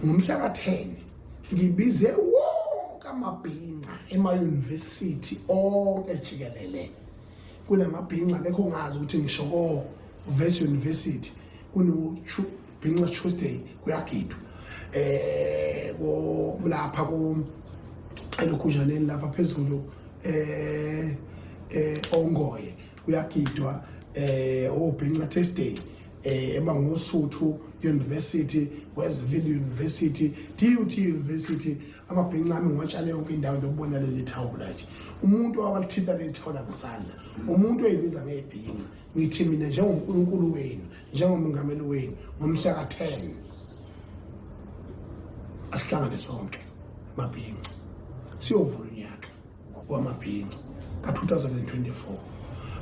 Ngomhla ka-10 ngibize wonke amabhinca emayunivesithi onke jikelele. Kunamabhinca akekho ongazi ukuthi ngisho ko-Wits University kuno-Bhinca Tuesday kuyagidwa. Ko lapha ku elokhunjaneni lapha phezulu Ongoye kuyagidwa, oBhinca Thursday eMangosuthu University, Westville University, DUT University. Amabhinca ami ngiwatshale yonke indawo ndokubona leli thawula nje. Umuntu owalithinta leli thawula ngesandla, umuntu oyibiza ngebhinca, ngithi mina njengoNkulunkulu wenu, njengomongameli wenu, ngomhla ka-10 asihlangane sonke mabhinca siyovula unyaka wamabhinca ka-2024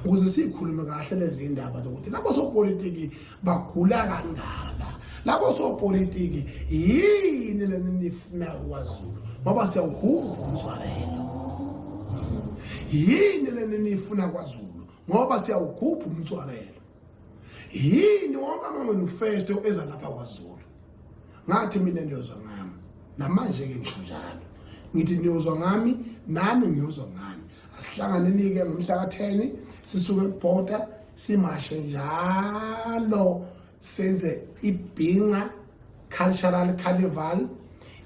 ukuze sikhulume kahle lezi ndaba zokuthi labo sopolitiki bagula kangaka, labo sopolitiki yini lena nifunayo kwaZulu, ngoba siyawugubha umzwarelo. Yini lena nifuna kwaZulu, ngoba siyawugubha umzwarelo. Yini wonke ama-manifesto eza lapha kwaZulu? Ngathi mina niyozwa ngami, namanje-ke ngisho njalo, ngithi niyozwa ngami nami ngiyozwa ngani. Asihlanganeni-ke ngomhla ka-10 sisuke kubhoda simashe njalo senze ibhinca cultural carnival.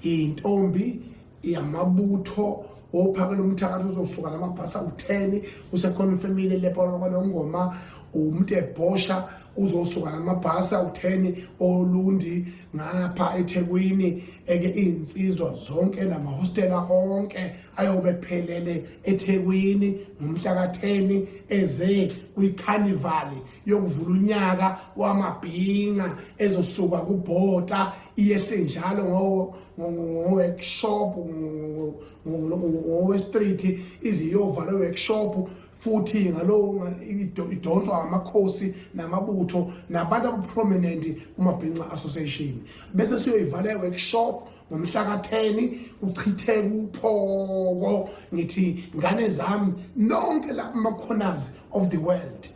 Iy'ntombi yamabutho ophakela umthakathi uzosuka namabhasi awu-10 usekhonfemile lepoloko ngoma umuntu ebhosha uzosuka namabhasi awu-10 olundi ngapha eThekwini eke iy'nsizwa zonke namahostela onke ayobe phelele eThekwini ngomhla ka-10 eze kwi-carnival yokuvula unyaka wamabhinca ezosuka kubhota iyehle njalo ngo-workshop ngowe-street iziyovala workshop futhi ngalowo idonswa amakhosi namabutho nabantu abaprominent kumabhinca association, bese siyoyivala e-workshop ngomhla ka-10 kuchitheke uphoko. Ngithi ngane zami nonke la kuma-corners of the world,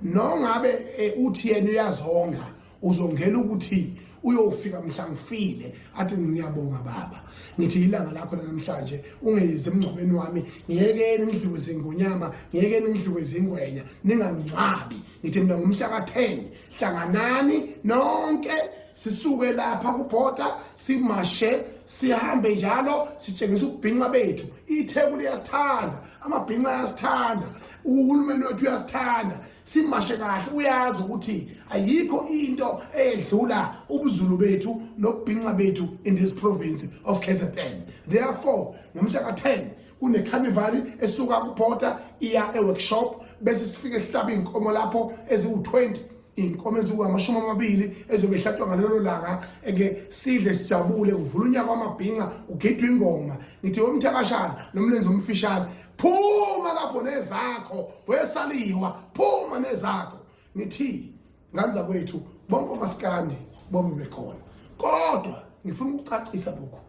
nongabe uthi yena uyazonga uzongena ukuthi uyofika mhla ngifile athi ngiyabonga baba, ngithi ilanga lakho namhlanje ungeyize emngcwabeni wami, ngiyekeni ngidliwe zingonyama, ngiyekeni ngidliwe zingwenya, ningangcwabi. Ngithi mina ngomhla ka-10 hlanganani nonke sisuke lapha kubhoda simashe sihambe njalo sitshengisa ukubhinca bethu. iTheku liyasithanda, amabhinca ayasithanda, uhulumeni wethu uyasithanda. Simashe kahle, uyazi ukuthi ayikho into eyedlula ubuzulu bethu nokubhinca bethu in this province of KZN. Therefore ngomhla ka-10 kune-carnival esuka kubhoda iya e-workshop, bese sifike sihlabe iy'nkomo lapho eziwu-20, iy'nkomo eziwu-20 ezobe ihlatshwa ngalelo langa eke sidle sijabule kuvula unyaka wamabhinca kugidwa ingoma. Ngithi wemthakashana nomlenze omfishane, phuma lapho nezakho, wesaliwa phuma nezakho. Ngithi nganza kwethu bonke omasikandi bobe bekhona, kodwa ngifuna ukucacisa lokhu: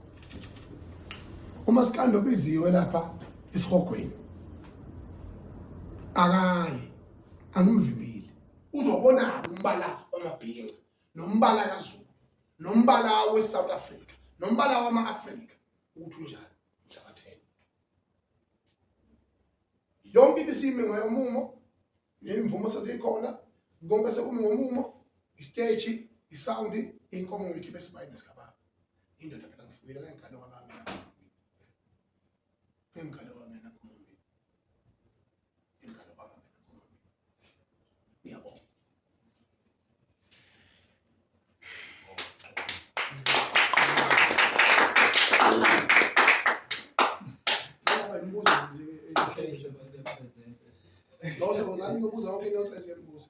umasikandi obiziwe lapha esihogweni akayi, angimvimbile. Uzobona umbala wamabhinca nombala kaZulu nombala we-South Africa nombala wama-Afrika ukuthi unjani mhla ka-10. Yonke into isime ngomumo, nemvumo sezikhona, konke sekumi ngomumo, isiteji, isound, inkomo ngiyikhiphe esibayeni sikababa. Indoda phela ngifuyile ngengane kwabami, ngengane kwami nakhona ingane kwami nakhona. Ngiyabonga. Singaba imibuzo nje. Lo sebozani nobuza yonke into esiyembuza.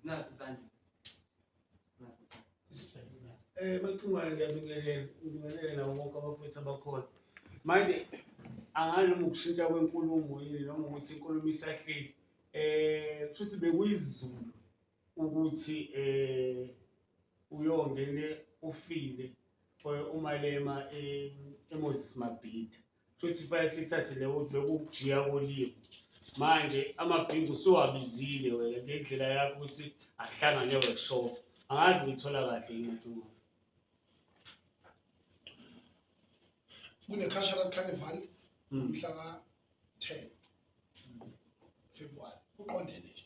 Nasi isandla. Macingwane, ngiyabingelela, ngibingelele nabo bonke abafowethu abakhona. Manje angazi noma ukushintsha kwenkulumo yini noma ukuthi inkulumo isahleli. Kushuthi bekuyisiZulu ukuthi uyongene ufile uMalema eMoses Mabhida. Futhi fanele sithathe leyo ukuthi bekukujiya kolimi. Manje amabhinca usuwabizile wena ngendlela yakho ukuthi ahlangane e-workshop. Angazi ngiyithola kahle yini, Macingwane. Kune-cultural carnival mhla ka-10 February, uqondene nje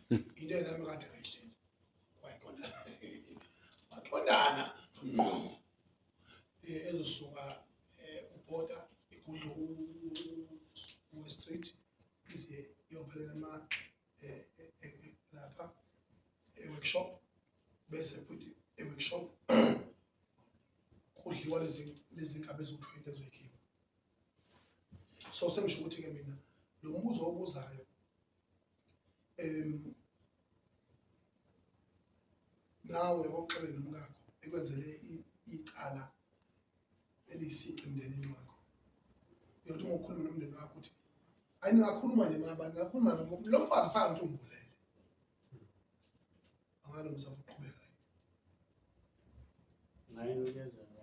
into enami kade ngayihleli, wayiqondana, waqondana ngqo, ezosuka ubhoda igudlu u-West Street ize iyophelela ama lapha e-workshop, bese futhi e-workshop kudliwa lezi nkabi eziwu-20 ezoyikhipha. So sengisho ukuthi-ke mina lo mbuzo obuzayo, nawe oxebe nomkakho ekwenzele icala eliyisici emndenini wakho, uyothi uma ukhuluma nomndeni wakho uthi ayi, ningakhuluma nje mabani, ningakhuluma lo mfazi faka ukuthi ungibulele, angalo msawuqhubeka. Ngaye kuyezwakala.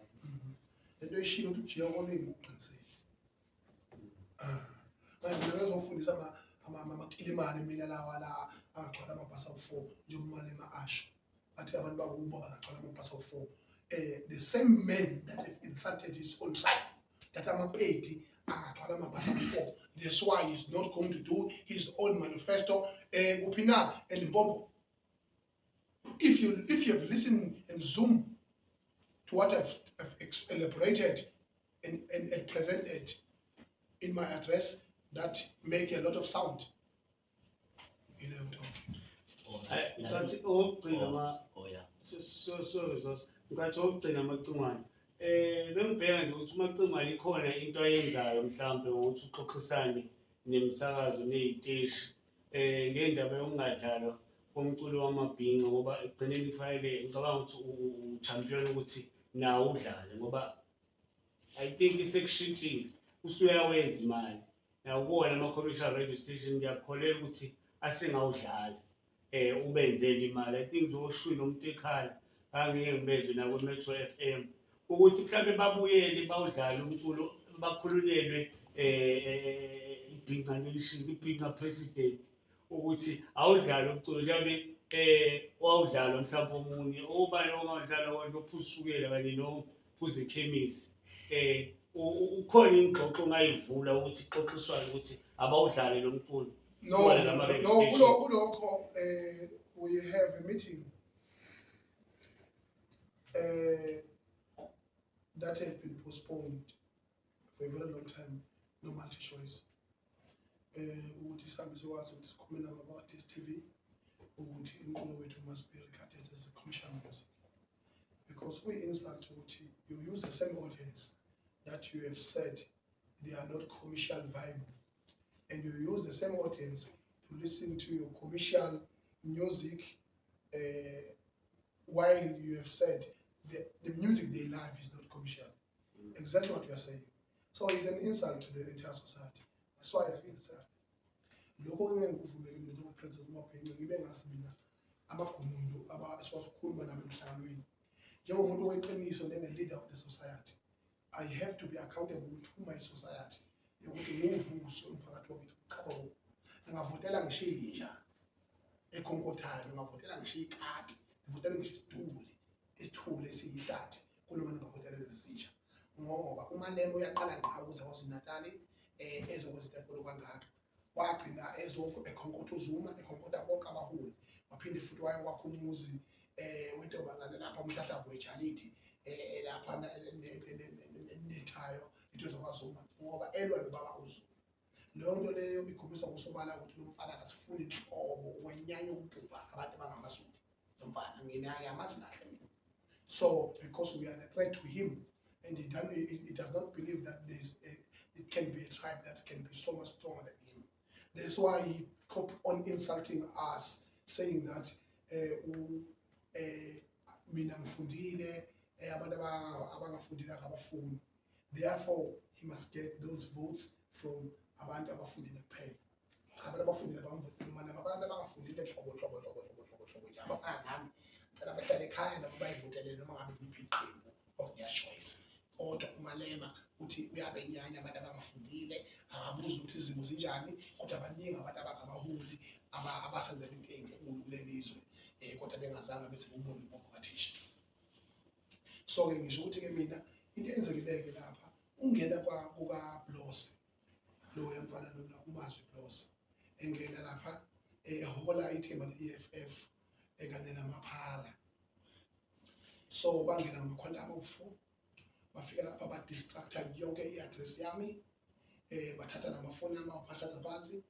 Lento eshilo ukuthi ujika kolimi uqinisile. Ah, manje mina ngizofundisa amakilimane mina lawa la angagcwala amabhasi awu-4, njengoba uMalema asho athi abantu bakubo bangagcwala amabhasi awu-4. The same man that have insulted his own tribe that amaPedi angagcwala amabhasi awu-4, that's why he's not going to do his own manifesto kuphi na eLimpopo. If you have listened and zoom to what I've elaborated and presented in my address that make a lot of sound. Ile nto. Hayi, ngicathi okugcina ma Oh yeah. Sorry Zoso. Ngicathi okugcina, Amacingwane. Bengibheka nje ukuthi uMacingwane ikhona into ayenzayo mhlambe ngokuthi uxoxisane nemisakazo ney'teshi ngendaba yokungadlalwa komculo wamabhinca, ngoba ekugcineni kufanele, ngicabanga ukuthi u-champion ukuthi nawo udlale, ngoba I think isekushintshile, usuyawenza imali nakuwona ama-commercial radio station. Ngiyakholelwa ukuthi asengawudlala ubenzele imali. I think nje oshwini umuntu ekhala ngangike ngibezwe nakwi-Metro FM ukuthi mhlawumbe babuyele bawudlale umculo, bakhululelwe ibhinca nation, ibhinca president, ukuthi awudlale umculo njengoba wawudlalwa mhlawumbe omunye obani ongawudlala konke ophuza ushukela kanye nophuza ekhemisi. Ukhona ingxoxo ongayivula ukuthi kuxoxiswane ukuthi abawudlale lo mculo? No, Kuwona no, lama-radio no, station. Kulokho we have a meeting that had been postponed for a very long time, no MultiChoice. Ukuthi sihambe sikwazi ukuthi sikhulume nabo abakwa-DStv ukuthi umculo wethu must be regarded as a commercial music. Because we insult ukuthi you use the same audience that you have said they are not commercial viable, and you use the same audience to listen to your commercial music while you have said the music they love is not commercial. Exactly what you are saying. So it's an insult to the entire society. That's why I feel sad. Lokho ngeke ngikuvumele mina njengopresident wamabhinca, ngibe ngazi mina amagunundu esiwakhuluma nabo emhlanganweni. Njengomuntu weqiniso, njenge-leader of the society, I have to be accountable to my society yokuthi ngiwuvuse umphakathi wakithi. Cha bo, ngingavotela ngisho inja ekhonkothayo, ngingavotela ngisho ikati, ngivotele ngisho isiduli isithule esiyihlathi kunoma ngingavotela lezi zinja, ngoba uMalema uyaqala ngqa ukuze KwaZulu-Natali ezokwenza inkolo kangaka, wagcina ekhonkotha uZuma, ekhonkotha bonke abaholi, waphinde futhi waye kwakha umuzi wentombazane lapha umhlahlavu wejalidi lapha nethayo into zakwaZuma, ngoba elwa nobaba uZuma. Leyo nto leyo ikhombisa ngosobala ukuthi lo mfana akasifuni nhlobo, wenyanya ukubhubha abantu abangamaZulu. Lo mfana mina ngiyamazi kahle mina. So because we are the threat to him and he does not believe that it can be a tribe that can be so much stronger than him. That's why he kept on insulting us, saying that mina ngifundile, abantu abangafundile akabafuni, therefore he must get those votes from abantu abafundile kuphela. Cha, abantu abafundile bamvotela uMalema, abantu abangafundile hlobo hlobo hlobo hlobo hlobo hlobo nje abafana nami, ngicela bahlale ekhaya noma bayivotele noma ngabe yiphi iqembu of their choice. Kodwa uMalema uthi uyabenyanya abantu abangafundile, akabuzi ukuthi izimo zinjani, kodwa baningi abantu abangabaholi abasenzela into ey'nkulu kuleli zwe, kodwa bengazange beze kubone bonke kathisha. So-ke ngisho ukuthi-ke mina into eyenzekile-ke lapha Ungena kukaBlose lo yamfana lona uMazwi Blose engena lapha ehola ithimba le-EFF kanye namaphara. So bangena ngama-Quantum awu-4, bafika lapha ba-destructa yonke i-address yami, bathatha namafoni ami awaphahlaza phansi,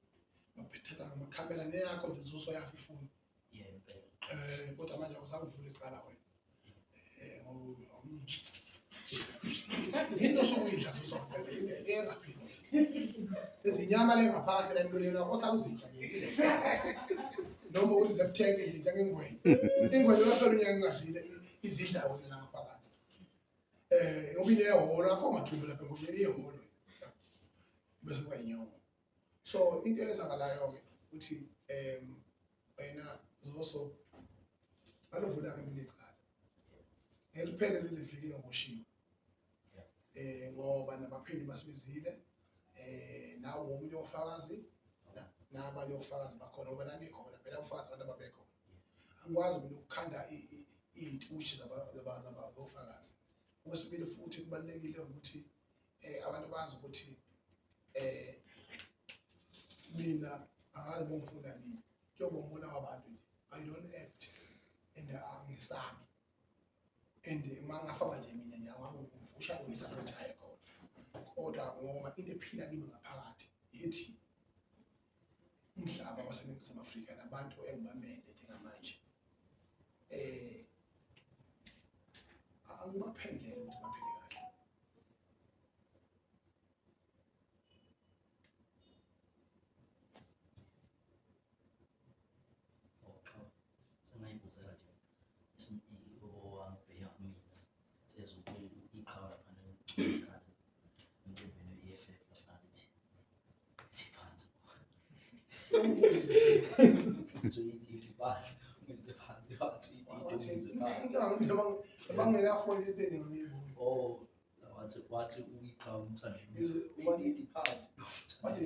bathatha namakhamera neyakho nje Zoso yafa ifoni. Kodwa manje awuzange uvule icala wena. Ngoba yinto osukuyidla Zoso ngempela, yinto engaphili. Izinyama le ngaphakathi la emlonyeni wakho ohlala uzidla nje. Noma uthi zekuthenge nje njengengwenya. Ingwenya yaphela unyaka ingadlile izidla wena la ngaphakathi. Ngoba inehholo akho mathumbu lapha ngonyeni ihholo. Bese kuba inyongo. So into eyenzakalayo-ke ukuthi wena Zoso baluvula-ke mina icala. Ngeliphele leli viki ngoboshiwe. Ngoba nabaphenyi basibizile, nawe omunye wofakazi nabanye ofakazi bakhona ngoba nanikhona phela ofakazi abantu ababekhona. Angikwazi mina ukukhanda iy'ntushi zabofakazi. Okwesibili futhi kubalulekile ukuthi abantu bazi ukuthi mina angazi bongifuna nini, kuyoba umona wabantu nje. I don't act and angisabi. And uma ngingafaka nje mina nje usha ngisaba ukuthi aye khona. Kodwa ngoba into ephila kimi ngaphakathi ithi umhlaba waseNingizimu Afrika nabantu engibamele njengamanje angibaphendele ukuthi baphile kahle. Sengayibuzela nje owangibheka mina sezokuthi iqhawe laphana emcimbini we-EFF laphana lithi lithi phansi. Ngizoyidida impahla, ngize phansi phansi idide ngize phansi. Bangenafoni into engiyibona. Oh, wathi uyiqhawe umthandeni. Ididi phansi. Wathi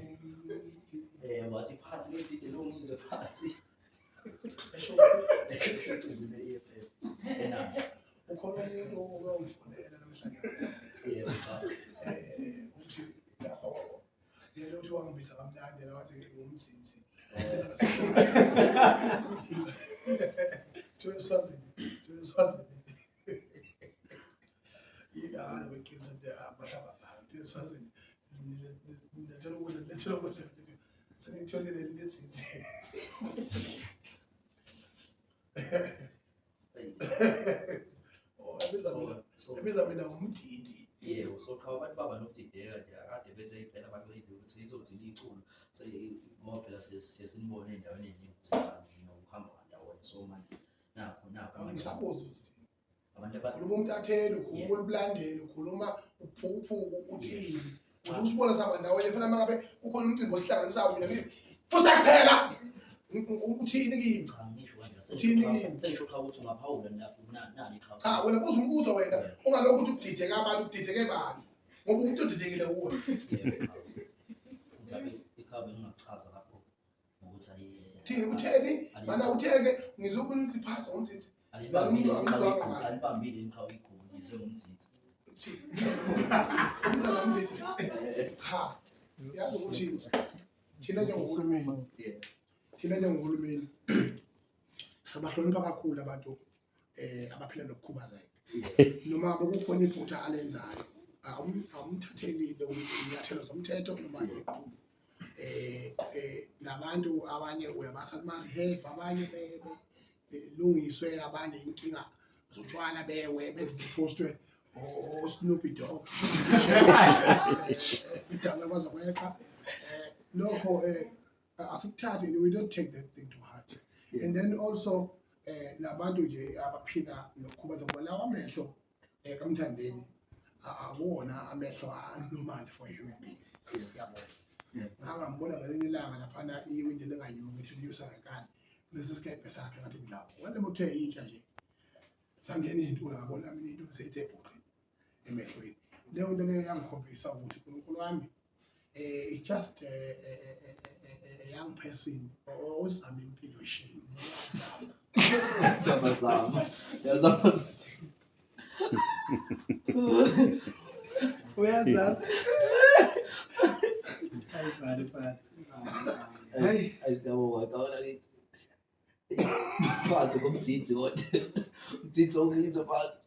Wathi phansi ngidide lo ngizwe phansi. Esho emcimbini we-EFF. Enami. Ukhona umuntu oke wangifonela namhlanje. Yebo, cha. Uthi lapha yena uthi wangibiza kamnandi yena wathi ngumthinthi. Thiwa eSwazini, thiwa eSwazini. Yini beqinisa nje abahlaba la, thiwa eSwazini. Nilethela ukudla, nilethela ukudla. Senitholile lelithinthi. Oh, ebiza mina ngumdidi. Yebo, so qha abantu baba nokudideka nje akade bethe iphela bakulinde ukuthi lizothi liculo. Ngoba phela siye sinibone ey'ndaweni ey'ningi ukuthi nokuhamba ndawonye. So manje nakho nakho manje Angisabuzi ukuthi abantu ukhuluma umtatheli, ukhuluma ubulandeli, ukhuluma uphukuphuku, uthini? Uthi usibone sihamba ndawonye fana uma ngabe kukhona umcimbi osihlanganisayo mina ngithi fusa kuphela. Uthini kimi? Cha, ngisho kanje. Uthini kimi? Sengisho qha ukuthi ungaphawula nani qha. Cha, wena buza umbuzo wena, ungalokhu uthi ukudideka abantu, ukudideke bani? Ngoba umuntu odidekile uwe. Yebo, qha. Mhlawumbe ikhaba engingachaza lapho ngokuthi ayi Uthini utheni? Mana utheke ngizwe umuntu phansi ngomthithi. Alibambile Umuntu iqhawe angizwanga igqubu, kahle. alibambile iqhawe igqubu ngizwe ngomthithi. Uthini? Ubiza ngomthithi. Cha. Yazi ukuthi thina njengohulumeni, thina njengohulumeni sabahlonipha kakhulu abantu abaphila nokukhubazeka. Noma ngabe kukhona iphutha alenzayo, awumthatheli inyathelo zomthetho noma iqhubu. Nabantu abanye uyabasa kuma-rehab, abanye belungiswe, abanye inkinga zotshwala bewe bezipostwe o-Snoopy Dogg. Idakwe kwaze kweqa. Lokho asikuthathi, we don't take that thing to heart. And then also labantu nje abaphila nokukhubazeka ngoba lawa amehlo kaMthandeni akuwona amehlo a-normal for a human being. Yabo. Ngangambona ngelinye ilanga laphana iwindi linganyuki ngithi linyusa ngenkani. Kulesi sikebhe sakhe ngathi ngilapho. Wena kuthiwe intsha nje. Sangena iy'ntula ngabona mina iy'ntula seyithe bhuqe emehlweni. Leyo nto leyo yangikhombisa ukuthi uNkulunkulu wami it's just a young person ozama impilo shame. Zama zama. Yazama. Uyazama. Ayibhale bhale. Hayi, siyabonga qawula kithi. Phansi komdzidzi kodwa. Umdzidzi ongizwe phansi.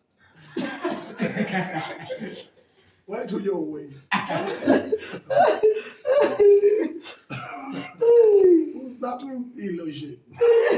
Wethu yowe. Uzama impilo nje.